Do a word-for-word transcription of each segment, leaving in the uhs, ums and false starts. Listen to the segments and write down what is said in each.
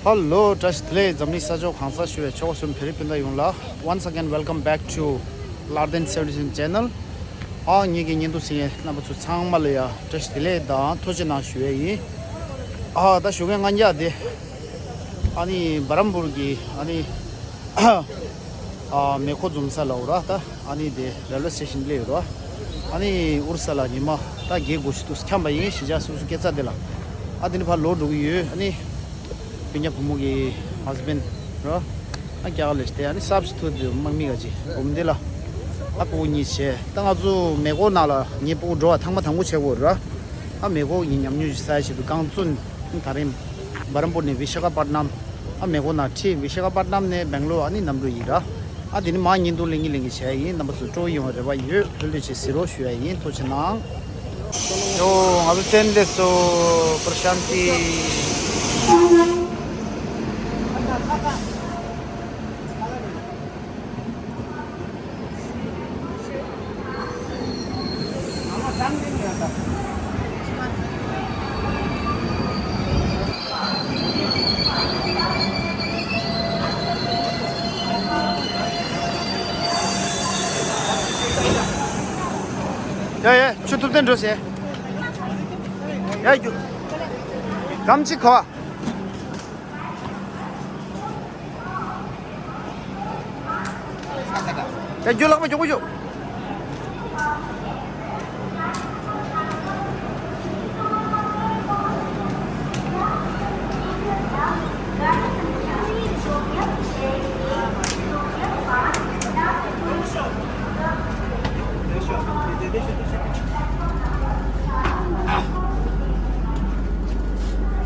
ཧེ་ལོ། བཀྲ་ཤིས་བདེ་ལེགས། འཛམ་གླིང་ས་ཕྱོགས་གང་སར་བཞུགས་པའི་ཆོལ་ཁ་གསུམ་བོད་རིགས་སྤུན་ཟླ་ཡོངས་ལ། Once again, welcome back to Larden Seventy-seven Channel. ཨ་ངེད་ཀྱི་བརྙན་ཐུང་གཟིགས་མཁན་རྣམ་པ་ཚོ་ཚང་མ་ལ་ཡ་བཀྲ་ཤིས་བདེ་ལེགས་དང་ཐུགས་རྗེ་གནང་ཞུ་ཡས་ཡིན། ཨ་ད་ཞོགས་ཀས་ལྔ་བརྒྱ་དེ་ཨ་ནི་བྷ་རམ་པུར་གྱི་ཨ་ནི་ཨ་མེ་འཁོར་འཛོམས་ས་ལ་འོ་ར། ད་ཨ་ནི་དེ་རེལ་ཝེ་སི་ཊེ་ཤན་སླེབས་ཡོད་ར། ཨ་ནི་ཨུ་རུ་ས་ལ་ཉི་མ་ད་བརྒྱད་དགུ་ཞིག་འདུག་འཁྱམས་པ་ཡིན། གཞིས་ཆགས་སོ་སོ་སྐྱེ་ས་དེ་ལ། ཨ་དེ་ནི་ཕར་ལོག་འགྲོ་གི་ཡོད། ཨ་ནི་སྤུན་ཀྱག་བུ་མོ་གི་ཧ་སི་བྷེན་ཌི་ར། ཨ་རྒྱ་གར་ལ་བསྡད། ཨ་ནི་གསར་པ་ཞིག་ཐུག་དུས་དམག་མི་ག་ཅིག་འོ་མ་འདི་ལ་ཨ་སྤུ་གུ་གཉིས་བྱས། ད་ང་ཚོ་མེ་འཁོར་ནང་ལ་ངའི་སྤུ་གུ་འགྲོ་བ་ཐེངས་མ་དང་པོ་བྱེད་དགོས་ར། ཨ་མེ་འཁོར་གྱི་ཉམས་མྱོང་ཞིག་བསགས་བྱེད་དུ་རྐང་བཙུན་ད་རིང་བྷ་རམ་པུར་ནས་བི་ཤ་ཁ་པ་ཊ་ནམ། ཨ་མེ་འཁོར་ནང་ཁྲིད། བི་ཤ་ཁ་པ་ཊ་ནམ་ནས་སྦེང་ལོར། ཨ་ནི་གནམ་གྲུ་ཡིན་ར། ཨ་དེ་ནི་མ་བརྙན་ཐུང་ལེན་གྱི་ལེན་གྱི་བྱས་ཡིན། རྣམ་པ་ཚོ་སྤྲོ་པོ་ཡོང་བའི་རེ་བ་ཡོད། ལྷོད་ལྷོད་བྱས་གཟིགས་རོགས་ཞུ་ཡ་ཡིན། ཐུགས་རྗེ་གནང་། ཡོ། ང་ཚོ་ཏྲེན་སླེབས་སོང་། པྲ་ཤཱན་ཏི། ཡ་ཡ། ཆུ་ཐུབ་བསྟན་འགྲོ་ཟེར། ཡ་རྒྱུ། གམ་ཅི་ཁ། ཡ་རྒྱུ་ལག་པ་མགྱོགས་པོ་ཞུ།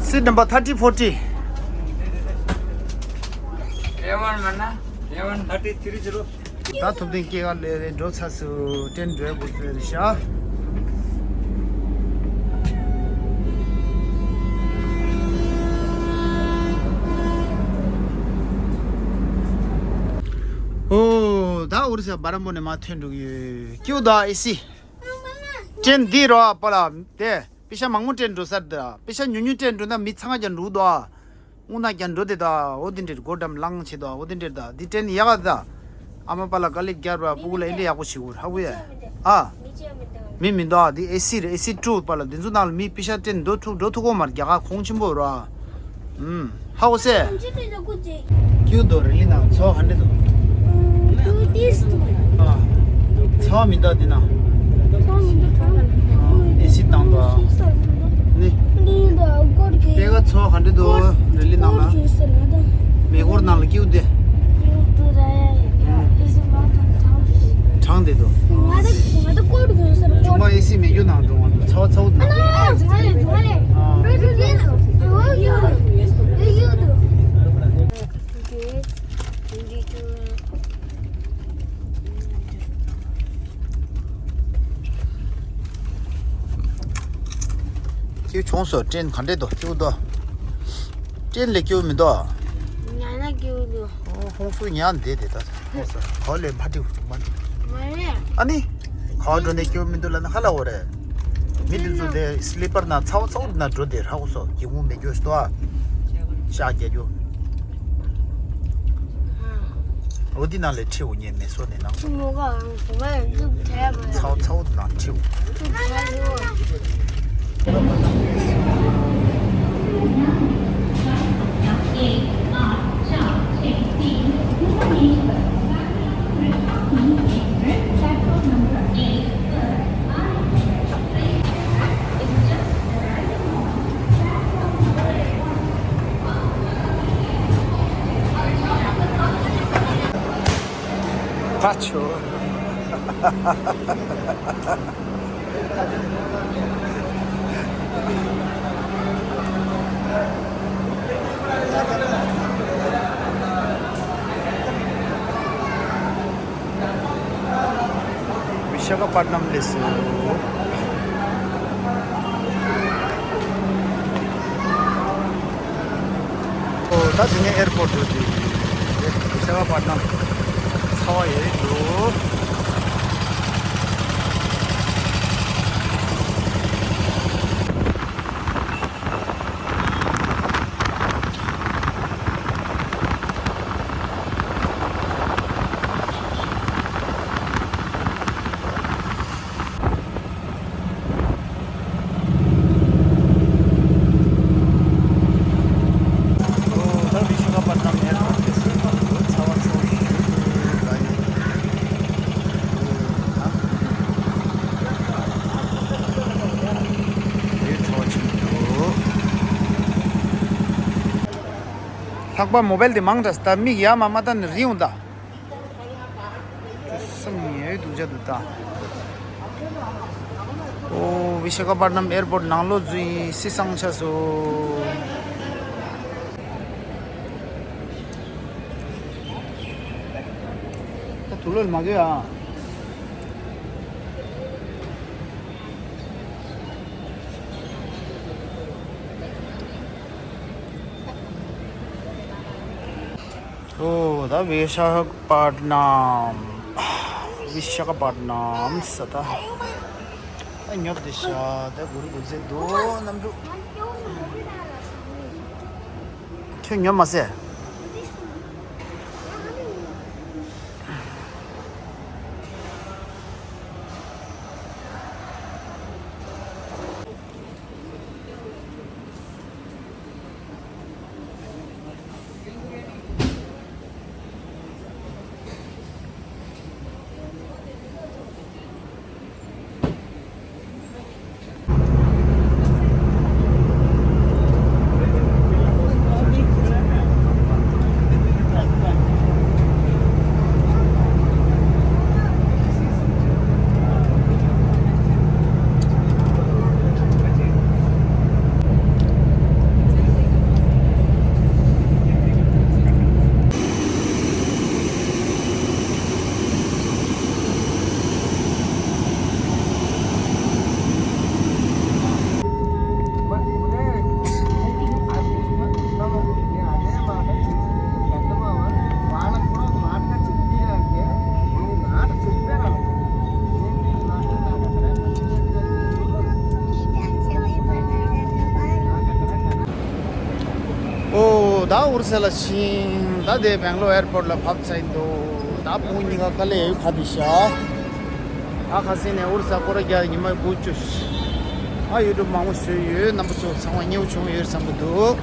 Seat number thirty forty. A one mana, A one thirty three zero. ད་ཐུབ་བསྟན་སྐྱེས་སྐར་ལས་རེད། འགྲོ་ཚར་སོང་། ཏྲེན་འགྲོ་དགོས་ཚོད་རེད་ཤག། ཨོ་ད་ཨུ་རུ་སུ་བྷ་རམ་པུར་ནས་མར་ཐོན་འགྲོ་གི་ཡོད། སྐྱིད་པོ་འདུག་ཨེ་སི། ཏྲེན་འདི་རོ་པ་ལ་དེ། པེ་ཤ་མང་པོ་སྤྲད་འགྲོ་ས་རེད། པེ་ཤ་ཉུང་ཉུང་སྤྲད་འགྲོ་ན་མི་ཚང་མ་ཀྱང་འགྲོ་འདུག་ཨ། དངོས་གནས་ཀྱང་འགྲོ་དེ་ད་འོ་དེ་འདྲས་སྒོ་འགྲམ་ལངས་བྱེད་དོ། འོ་དེ་འདྲས་ད་འདི་ཏྲེན་ཡག་ག་ད། ཨ་མ་པ་ལ་དཀའ་ལས་རྒྱབ་ར། སྤུ་གུ་ལ་ཨེ་འདྲས་ཡག་པོ་བྱེད་དགོས་ཧ་གོ་ཡ། ཨ། མི་མི་འདུག་ཨ། འདི་ཨེ་སི་རེད། ཨེ་སི་ཊུ་པ་ལ་འདི་ཚོ་ནང་ལ་མི་པེ་ཤ་སྤྲད་འགྲོ་ཐུབ་འགྲོ་ཐུབ་གོ་མ་རེད། རྒྱ་གར་གོང་ཆེན་པོ་ར། ཨུམ། ཧ་གོ་སེ། ཀྱུ་དོ་རི་ལི་ནང་ཚོ་ག་འདྲ་འདུག་ཨ། ཚ་བ་མི་འདུག་འདི་ན། ཨེ་སི་བཏང་འདུག་ཨ། ནི། པེ་ག་ཚོ་ག་འདྲ་འདུག་རི་ལི་ནང་ལ། མེ་འཁོར་ནང་ལ་ཀྱུ་དེ། གྲང་བསྡད་འདུག་ང་ད་ང་ད་ཀོ་ཊི་གོན་ས་རེད། ཅུང་མ་ཨེ་སི་མེད་རྒྱུ་ནང་འགྲོ་འོང་། ཚ་བ་ཚ་བོ་འདུག་ཨ་ནི་ཚ་བ་ཚ་བོ་འདུག་ཀྱུ་བྱུང་སོང་། ཏྲེན་ག་འདྲས་འདུག་ཀྱུ་འདུག་ཏྲེན་ལས་ཀྱུ་མི་འདུག་ང་ན་ཀྱུ་འདུག་ཨོ་ཧོང་སུ་ཉལ་བསྡད་དེ་ད། ཧོང་སུ་ག་ལས་མ་འགྲིག་བྱུང་མ་འགྲིག་མ་རེད། ཨ་ནི། ག་འགྲོ་ནས་ཀྱུ་མི་འདུག་ལབ་ན་ཧ་ལ་འོ་རེད། མི་དེ་ཚོ་དེ་སི་ལི་པར་ནང་ཚ་བོ་ཚ་བོ་ནང་འགྲོ་དེ་ཧ་གོ་སོང་། སྒེའུ་ཁུང་མེད་རྒྱུ་ཞིག་འདུག་ཨ། ཤག་རྒྱག་རྒྱུ། འོ་འདི་ནང་ལས་ཁྲིད་འོ་ཉེ་མེ་སོ་ནས་ནང་། ཚ་བོ་ཚ་བོ་ནང་ཁྲིད་འོ། ད་ཆོ། བི་ཤ་ཁ་པ་ཏི་ནམ་སླེབས་སོང་། ཨོ་ད་དེ་ནས་ཨེར་པོར་ཊི་འགྲོ་དུས་བི་ཤ་ཁ་པ་ཏི་ནམ་ཚ་བ་ཡོད་འདུག་ལྷག་པ་མོ་བལ་དེ་མང་དྲགས་ད། མིག་ཡ་མ་མ་ལྟ་ནི་རིང་འོང་ད། སང་ཉིན་ཡོད་དུ་བྱ་དུ་ད། ཨོ་བི་ཤ་ཁ་པ་ནམ་ཨེར་པོར་ནང་ལོགས་འཛུལ་ཡིན། སི་སང་ཆ་སོ། ད་དུ་ལོལ་མ་གི་ཨ། ཨོ་ད་བི་ཤ་ཁ་པ་ནམ། བི་ཤ་ཁ་པ་ནམ་ས་ད། ད་ཉོབ་དེ་ཤ་ད་གུ་རུ་གུ་ཚེ་དོ་ནམ་དུ། ཁྱོད་ཉོབ་མ་ཟེ། ཨོ་ད་ཨུར་སེ་ལ་ཕྱིན། ད་དེ་བེང་ལོར་ཨེར་པོར་ལ་བབས་ཚར་ཡིན་འདུག་ད་བུ་གཉིས་ཀ་དཀའ་ལས་ཡོད་ཁ་དེ་ཤ། ཨ་ཁ་སེ་ནས་ཨུར་ས་སྐོར་རྒྱག་ཉི་མ་དགུ་བཅུ། ཨ་ཡུ་ཊུབ་མང་པོ་བཟོས་ཡོད། རྣམ་པ་ཚོ་ཚང་མ་མཉེས་པོ་བྱུང་ཡོད་བསམ་གི་འདུག